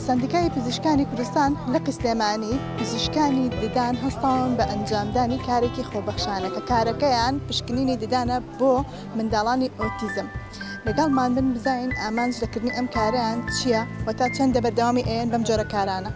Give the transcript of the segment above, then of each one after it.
سەندیکای پزیشکانی کوردستان لقی سلێمانی پزیشکانی ددان هەستاون بە ئەنجامدانی کارێکی خۆبەخشانە کە کارەکەیان پشکنینی ددانە بۆ منداڵانی ئۆتیزم. لەگەڵمان بن بزانین ئامانج لە کردنی ئەم کارەیان چییە و تا چەندە بەردەوامی ئەیەن بەم جۆرە کارانە.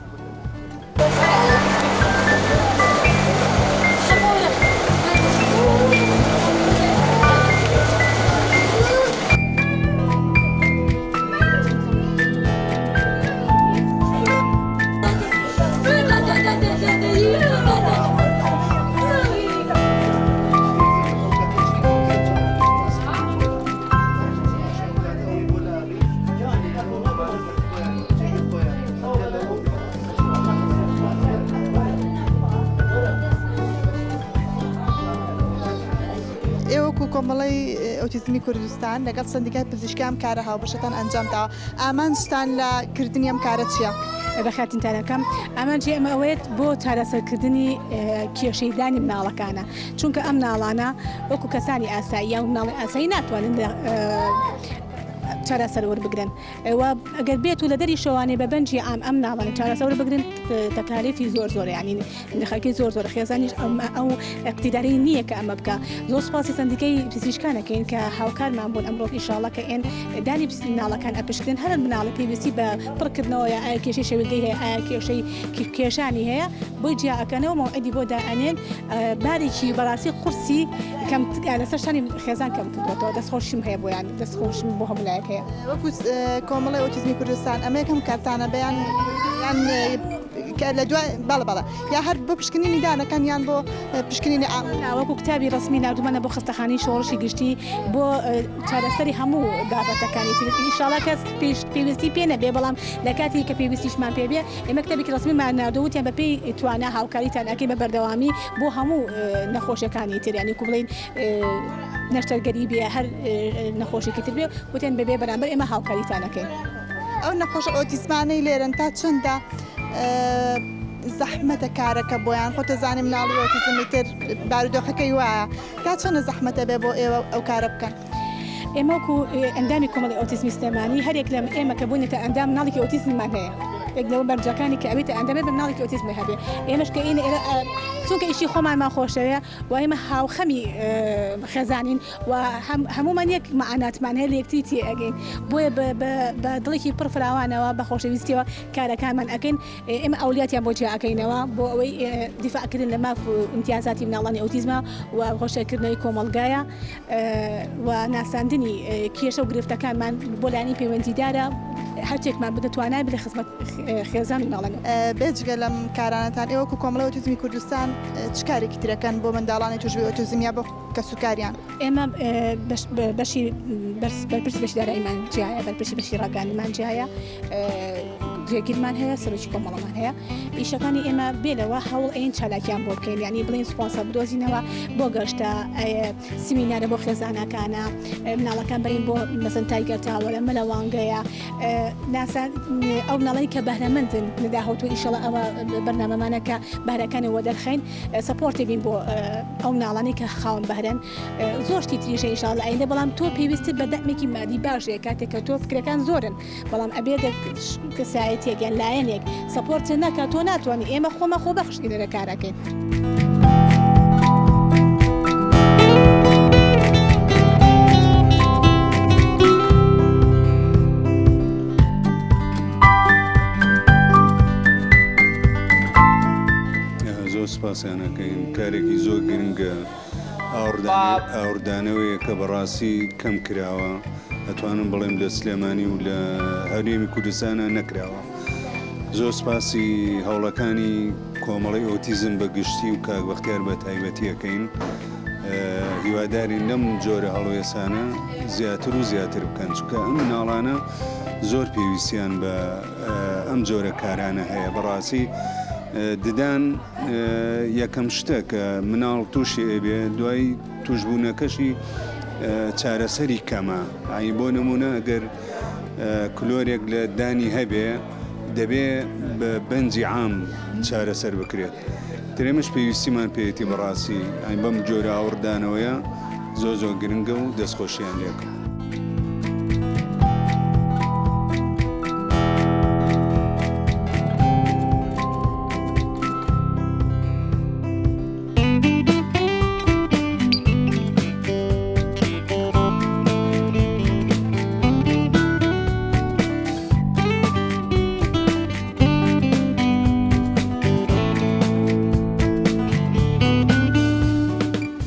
ئێوە وەکو کۆمەڵەی ئۆتیزمی کوردستان لەگەڵ سەندیکای پزیشکی ئەم کارە هاوبەشەتان ئەنجام داوە، ئامانجتان لە کردنی ئەم کارە چییە؟ بەخێرهاتنتان ئەکەم. ئامانجی ئێمە ئەوەیە بۆ چارەسەرکردنی کێشەی دانی مناڵەکانە، چونکە ئەم مناڵانە وەکو کەسانی ئاسایی یان مناڵی ئاسایی ناتوانن لە چارەسەر وەربگرن و ئەگەر بێت و لە دەریشەوانێ بە بەنجی عام ئەم مناڵانە چارەسەر وەربگرن تەکالیفی زۆر زۆرە یانی نرخەکەی زۆر زۆرە خێزانیش ئەو ئیقتیدارەی نییە کە ئەمە بکا زۆر سوپاسی سەندیکەی پزیشکان ئەکەین کە هاوکارمان بوون ئەمڕۆ ئیشاڵڵا کە ئێن دانی مناڵەکان ئەپشکنن هەر مناڵە پێویستی بە پڕکردنەوە یا ئایا کێشەی شەویلگەی هەیە ئایا کێشەی کێشانی هەیە بۆی جیا ئەکەنەوە مەوعیدی بۆ دائەنێن بارێکی بەڕاستی قورسی کەم لەسەر شانی خێزان کەم کردوەتەوە دەستخۆشیم هەیە بۆیان دەستخۆشم بۆ هەموو لایەک هەیە. وەکو کۆمەڵەی ئۆتیزمی کوردستان ئەمە یەکەم کارتانە بەیان یان کە لە دوای بەڵێ بەڵێ یا هەر بۆ پشکنینی دانەکان یان بۆ پشکنینی عام؟ نا وەکو کتابی ڕەسمی ناردومانە بۆ خەستەخانەی شۆڕشی گشتی بۆ چارەسەری هەموو بابەتەکانی تر ئیشاڵا کەس پێویستی پێ نەبێ بەڵام لە کاتی کە پێویستیشمان پێ بێ ئێمە کتابێکی ڕەسمیمان ناردووە وتیان بە پێی توانا هاوکاریتان ئەکەین بە بەردەوامی بۆ هەموو نەخۆشیەکانی تر یانی کو بڵێین نەشتەرگەری بێ هەر نەخۆشیکی تر بێ وتیان بەبێ بەرامبەر ئێمە هاوکاریتان ئەکەین. ئەو نەخۆشە ئۆتیزمانەی لێرەن تا چەندە زەحمەتە کارەکە بۆیان خۆت دەزانی مناڵی ئۆتیزم ئیتر بارودۆخەکەی وایە تا چەندە زەحمەتە بێ بۆ ئێوە ئەو کارە بکەن؟ ئێمە وەکو ئەندامی کۆمەڵی ئۆتیزمی سلێمانی هەریەک لە ئێمە کە بووینەتە ئەندام مناڵێکی ئۆتیزممان هەیە یەک لەوە مەرجەکانی کە ئەبێتە ئەندام بە مناڵێکی ئۆتیزمی هەبێ ئێمەش کە ئێنە ئێرە چونکە ئیشی خۆمانمان خۆشەوێ و ئێمە هاوخەمی خێزانین و هەموومان یەک مەعاناتمان هەیە لە یەکتری تێ ئەگەین بۆیە بە دڵێکی پڕ فراوانەوە بە خۆشەویستیەوە کارەکانمان ئەکەین ئێمە ئەولیاتیان بۆ جیا ئەکەینەوە بۆ ئەوەی دیفاع کردن لە ماف و ئیمتیازاتی مناڵانی ئۆتیزمە و هۆشیارکردنەوەی کۆمەڵگایە و ناساندنی کێشە و گرفتەکانمان بۆ لایەنی پەیوەندیدارە هەرچێکمان بدە توانای بلە خزمەت خێزان و مناڵان. بێجگە لەم کارانەتان ئێوە وەکو کۆمەڵەی ئۆتیزمی کوردستان چ کارێکی ترەکەن بۆ منداڵانی تووشبووی ئۆتیزم یا بۆ کەسوکاریان؟ ئێمە بەشی بەرپرسی بەشی داراییمان جیایە، بەرپرسی بەشی ڕاگەیاندنمان جیایە، جێگیرمان هەیە، سەرۆکی کۆمەڵەمان هەیە. ئیشەکانی ئێمە بێ لەوە هەوڵ ئەین چالاکیان بۆ بکەین، یانی بڵێین سپۆنسەر بدۆزینەوە بۆ گەشتە، سمینارە بۆ خێزانەکانە، مناڵەکان بەرین بۆ مەسەن تایگەر تاوەرە، مەلەوانگەیە، ناسا ئەو مناڵەی کە بەهرەمەندن لە داهاتوو ئیشەڵا ئەوە بەرنامەمانە کە بەهرەکانی وەدەرخەین support ی بین بۆ ئەو مناڵانەی کە خاوەن بەهرەن زۆر شتی تریش هەیە ئیشاڵا لە ئایندە بەڵام تۆ پێویستت بە دەعمێکی مادی باش هەیە کاتێک کە تۆ فکرەکان زۆرن بەڵام ئەبێ کەسایەتیەک یان لایەنێک support نەکا تۆ ناتوانانی ئێمە خۆمە خۆبەخش لێرە کارەکەین. زۆر سپاسیان ئەکەین کارێکی زۆر گرنگە ئاوڕدانەوەیە کە بەڕاستی کەم کراوە ئەتوانم بڵێم لە سلێمانی و لە هەرێمی کوردستانە نەکراوە زۆر سپاسی هەوڵەکانی کۆمەڵی ئۆتیزم بە گشتی و کاک بەختیار بە تایبەتی ئەکەین هیوادارین لەم جۆرە هەڵوێسانە زیاتر و زیاتر بکەن چونکە ئەم مناڵانە زۆر پێویستیان بە ئەم جۆرە کارانە هەیە بەڕاستی ددان یەکەم شتە کە مناڵ تووشی ئەبێ دوای توشبوونەکەشی چارەسەری کەمە ئای بۆ نمونە ئەگەر کلۆرێک لە دانی هەبێ دەبێ بە بەنجی عام چارەسەر بکرێت ترێمش پێویستیمان پێیەتی بەڕاستی ئەی بەم جۆرە ئاوڕدانەوەیە زۆر زۆر گرنگە و دەستخۆشیان لێکم.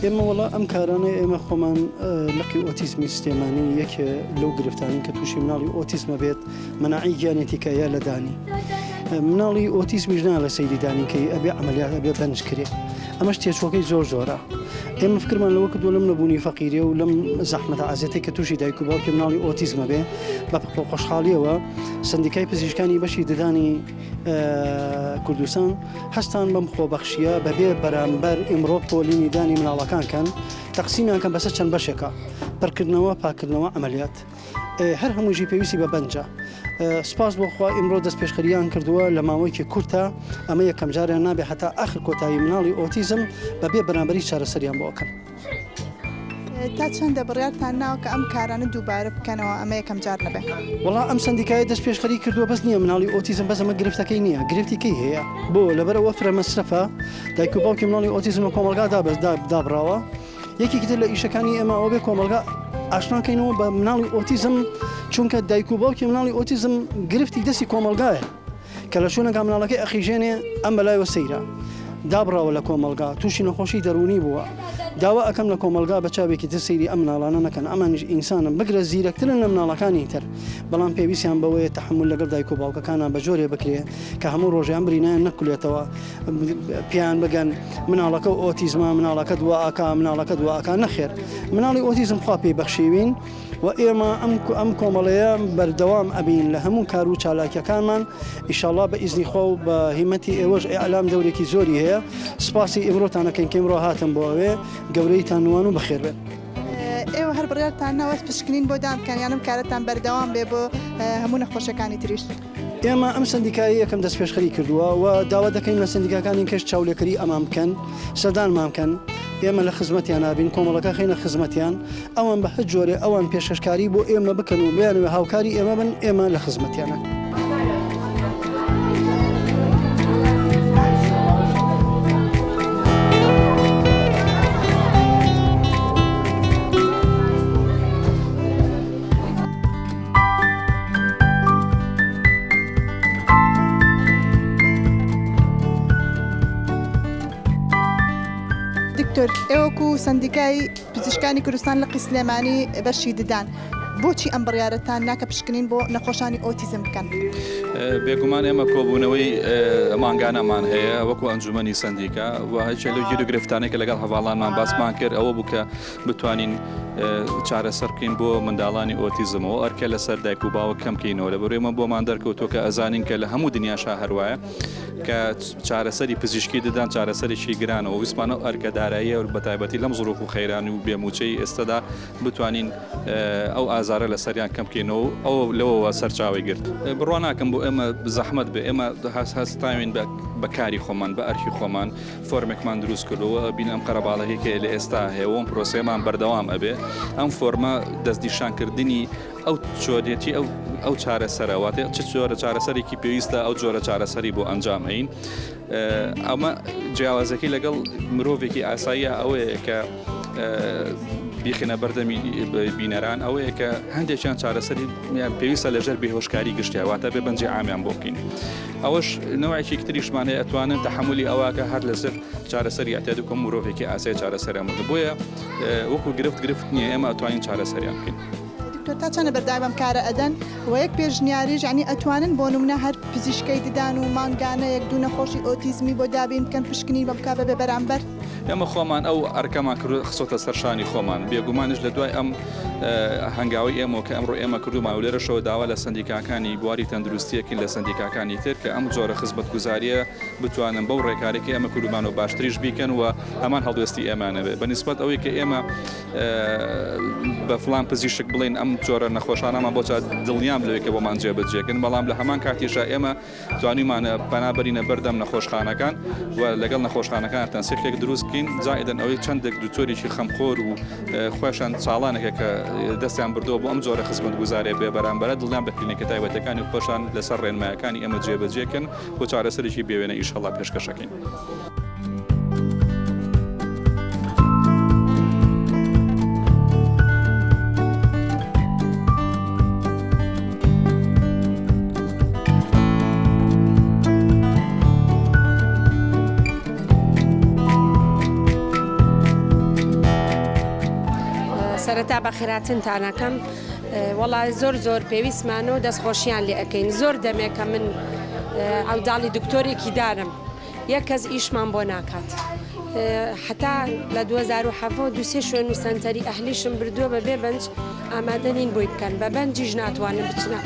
ئێمە وەڵا ئەم کارانەی ئێمە خۆمان لقی ئۆتیزمی سلێمانی یەکێ لەو گرفتانەی کە تووشی مناڵی ئۆتیزمە بێت مەناعی گیانێتی کە یا لە دانی مناڵی ئۆتیزمیش نا لە سەیری دانیکەی ئەبێ عملیات ئەبێ بەنج کرێ ئەمەش تێچوەکەی زۆر زۆرە ئێمە فکرمان لەوە کردووە لەم نەبوونی فەقیرێ و لەم زەحمەتە عەزێتەی کە تووشی دایک و باوکی مناڵی ئۆتیزمە بێ بە خۆشحاڵیەوە سندیکای پزیشکانی بەشی ددانی کوردستان هەستان بەم خۆبەخشیە بەبێ بەرامبەر ئیمڕۆ پۆلینی دانی مناڵەکان کەن تەقسیمیان کەن بەسەر چەند بەشێکا پڕکردنەوە پاکردنەوە عەمەلیات هەر هەموویشی پێویستی بە بەنجە سپاس بۆ خوا ئیمڕۆ دەست پێشخەریان کردووە لە ماوەیەکی کورتە ئەمە یەکەم جاریان نابێ هەتا ئاخر کۆتایی مناڵی ئۆتیزم بەبێ بەرامبەری چارەسەریان بۆ ئەکەن. تا چەندە بڕیارتان ناوە کە ئەم کارانە دووبارە بکەنەوە ئەمە یەکەم جار نەبێ؟ وەڵا ئەم سەندیکایە دەست پێشخەری کردووە بەس نییە مناڵی ئۆتیزم بەس ئەمە گرفتەکەی نییە گرفتی کەی هەیە بۆ لەبەر ئەوە فرە مەسرەفە دایک و باوکی مناڵی ئۆتیزم لە کۆمەڵگا دابڕاوە یەکێکی تر لە ئیشەکانی ئێمە ئەوە بێ کۆمەڵگا ئاشناکەینەوە بە مناڵی ئۆتیزم چونکە دایک و باوکی مناڵی ئۆتیزم گرفتی دەستی کۆمەڵگایە کە لە شوێنەکە مناڵەکەی ئەقیژێنێ ئەم بەلایەوە سەیرە دابڕاوە لە کۆمەڵگا تووشی نەخۆشی دەروونی بووە داوا ئەکەم لە کۆمەڵگا بە چاوێکی تر سەیری ئەم مناڵانە نەکەن ئەمانیش ئینسانن بگرە زیرەکترن لە مناڵەکانی تر بەڵام پێویستیان بەوەیە تەحەمول لەگەڵ دایک و باوکەکانان بە جۆرێ بکرێ کە هەموو ڕۆژێ ئەم برینایان نەکولێتەوە پێیان بگەن مناڵەکە و ئۆتیزمە مناڵەکەت وا ئەکا مناڵەکەت وا ئەکا نەخێر مناڵی ئۆتیزم خوا پێی بەخشیوین و ئێمە ئەم ئەم کۆمەڵەیە بەردەوام ئەبین لە هەموو کار و چالاکیەکانمان ئیشاڵا بە ئیزنی خوا و بە هیمەتی ئێوەش ئیعلام دەورێکی زۆری هەیە سپاسی ئیمڕۆتان ئەکەین کە ئیمڕۆ هاتن بۆ ئەوێ گەورەیتان نوان و بەخێر بێن. ئێوە هەر بڕیارتان ناوە پشکنین بۆ دان بکەن یان ئەم کارەتان بەردەوام بێ بۆ هەموو نەخۆشەکانی تریش؟ ئێمە ئەم سەندیکایە یەکەم دەستپێشخەری کردووە و داوا دەکەین لە سەندیکاکانی کەش چاولێکەری ئەمان بکەن، سەردانمان بکەن، ئێمە لە خزمەتیان نابین، کۆمەڵەکە خەینە خزمەتیان، ئەوان بە هەر جۆرێ ئەوان پێشکەشکاری بۆ ئێمە بکەن و بیانەوێ هاوکاری ئێمە بن، ئێمە لە خزمەتیانن. دکتۆر ئێوەکو سەندیکای پزیشکانی کوردستان لقی سلێمانی بەشی ددان بۆچی ئەم بڕیارەتان نا کە پشکنین بۆ نەخۆشانی ئۆتیزم بکەن؟ بێگومان ئێمە کۆبوونەوەی مانگانەمان هەیە وەکو ئەنجومەنی سەندیکا و هەچێ لەو گیر و گرفتانەی کە لەگەڵ هەڤاڵانمان باسمان کرد ئەوە بوو کە بتوانین چارەسەر بکەین بۆ منداڵانی ئۆتیزم و ئەرکە لەسەر دایک و باوک کەم کەینەوە لە بەرێمە بۆمان دەرکەوتووە کە ئەزانین کە لە هەموو دنیاشا هەروایە کە چارەسەری پزیشکی ددان چارەسەرێکی گرانەوە ویستمان ئەو ئەرکە داراییە بە تایبەتی لەم زروف و خەیران و بێموچەی ئێستەدا بتوانین ئەو ئازارە لەسەریان کەم بکەینەوە و ئەو لەوەوە سەرچاوەی گرت. بڕوا ناکەم بۆ ئێمە زەحمەت بێ ئێمە هەستاوین بە کاری خۆمان بە ئەرکی خۆمان فۆرمێکمان دروست کردووە ئەبین ئەم قەرەباڵغی کە لە ئێستا هەیە و ئەم پرۆسەیەمان بەردەوام ئەبێ ئەم فۆرمە دەستنیشانکردنی ئەو چۆنیەتی ئەو ئەو چارەسەرە واتە چ جۆرە چارەسەرێکی پێویستە ئەو جۆرە چارەسەری بۆ ئەنجام ئەین ئەمە جیاوازەکەی لەگەڵ مرۆڤێکی ئاساییە ئەوەیە کە بیخنە بەردەمی بینەران ئەوەیە کە هەندێکیان چارەسەری پێویستە لەژێر بێهۆشکاری گشتیا واتە بێ بەنجی عامیان بۆ بکەین ئەوەش نەوعێکی تریشمان هەیە ئەتوانن تەحەمولی ئەوە کە هەر لەسەر چارەسەری ئەعتیاد و کۆم مرۆڤێکی ئاسای چارەسەریان بکەن بۆیە وەکو گرفت گرفت نییە ئێمە ئەتوانین چارەسەریان بکەین. دکتۆر تا چەنە بەردەوام ئەم کارە ئەدەن وە یەک پێشنیاریش یانی ئەتوانن بۆ نمونە هەر پزیشکەی ددان و مانگانە یەک دوو نەخۆشی ئۆتیزمی بۆ دابین بکەن پشکنین بۆ بکا بەبێ بەرامبەر؟ ئێمە خۆمان ئەو ئەرکەمان کردو خستۆتە سەر شانی خۆمان بێگومانیش لە دوای ئەم هەنگاوەی ئێمەوە کە ئەمڕۆ ئێمە کردومان و لێرەشەوە داوا لە سەندیکاکانی بواری تەندروستیەکەین لە سەندیکاکانی تر کە ئەم جۆرە خزمەتگوزاریە بتوانن بەو ڕێکارەی کە ئێمە کردومانەوە باشتریش بیکەن و هەمان هەڵوێستی ئێمە نەبێت بە نیسبەت ئەوەی کە ئێمە بە فلان پزیشک بڵێین ئەم جۆرە نەخۆشانەمان بۆ دڵنیام لەوەی کە بۆمان جێبەجێکن بەڵام لە هەمان کاتیشا ئێمە توانیومانە پەنا بەرینە بەردەم نەخۆشخانەکان و لەگەڵ نەخۆشخانەکان تەنسیقێک دروست بکەین زائیدەن ئەوەی چەندێک دکتۆرێکی خەمخۆر و خۆشان ساڵانێکە کە دەستیان بردووە بۆ ئەم جۆرە خزمەتگوزارێ بێ بەرامبەرە دڵنیام بە کلینیکە تایبەتەکانی خۆشان لەسەر ڕێنمایەکانی ئێمە جێبەجێکەن بۆ چارەسەرێکی بێوێنە ئیشەڵا پێشکەشەکەین. سەرەتا بەخێراتنتان ئەکەم وەڵا زۆر زۆر پێویستمانە و دەستخۆشیان لێ ئەکەین زۆر دەمێکە من عەوداڵی دکتۆرێکی دارم یەک کەس ئیشمان بۆ ناکات حتا لە 2017 دوسێ شوێن و سەنتەری ئەهلیشم بردووە بە بێ بەنج ئامادە نین بۆی بکەن بە بەنجیش ناتوانن بچنە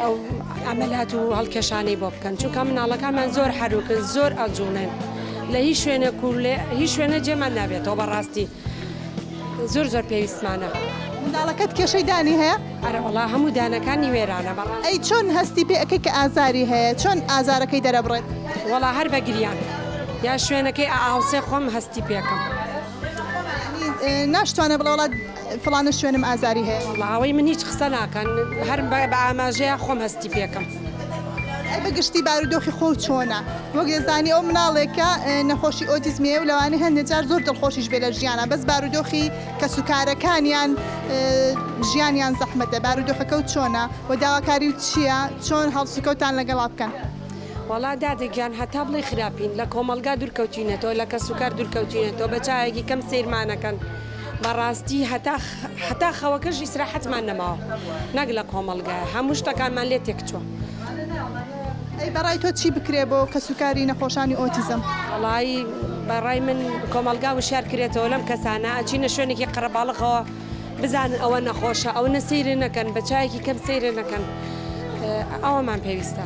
ئەو عەمەلات و هەڵکێشانەی بۆ بکەن چونکە مناڵەکانمان زۆر حەروکن زۆر ئەجوڵێن لە هیچ شوێنێک و لە هیچ شوێنە جێمان نابێتەوە بەڕاستی زۆر زۆر پێویستمانە. منداڵەکەت کێشەی دانی هەیە؟ ئەرە وەڵا هەموو دانەکانی وێرانە بەڕاستی. ئەی چۆن هەستی پێ ئەکەی کە ئازاری هەیە چۆن ئازارەکەی دەرەبڕێت؟ وەڵا هەر بە گریان یا شوێنەکەی ئەئاوسێ خۆم هەستی پێکەم. یانی ناشتوانێ بڵێ وەڵا فڵانە شوێنم ئازاری هەیە. وەڵا ئەوەی من هیچ قسە ناکەن هەر بە ئاماژەیە خۆم هەستی پێکەم. ئەی بە گشتی بارودۆخی خۆو چۆنە؟ وەک دەزانی ئەو مناڵێکە نەخۆشی ئۆتیزمی هەیە و لەوانەیە هەندێک جار زۆر دڵخۆشیش بێ لە ژیانا بەس بارودۆخی کەسوکارەکانیان ژیانیان زەحمەتە بارودۆخەکەو چۆنە و داواکاریو چییە چۆن هەڵسوکەوتان لەگەڵا بکەن؟ وەڵا دادە گیان هەتا بڵێی خراپین لە کۆمەڵگا دوورکەوتینەتەوە لە کەسوکار دوورکەوتینەتەوە بە چاوێکی کەم سەیرمانەکەن بەڕاستی هەتا هەتا خەوەکەش ئیسراحەتمان نەماوە نەک لە کۆمەڵگایە هەموو شتەکانمان لێ تێکچووە. ئەی بەڕای تۆ چی بکرێ بۆ کەسوکاری نەخۆشانی ئۆتیزم؟ وەڵایی بەڕای من کۆمەڵگا وشیار کرێتەوە لەم کەسانە ئەچینە شوێنێکی قەرەباڵغەوە بزانن ئەوە نەخۆشە ئەونە سەیرێ نەکەن بە چاوێکی کەم سەیرێ نەکەن ئەوەمان پێویستە.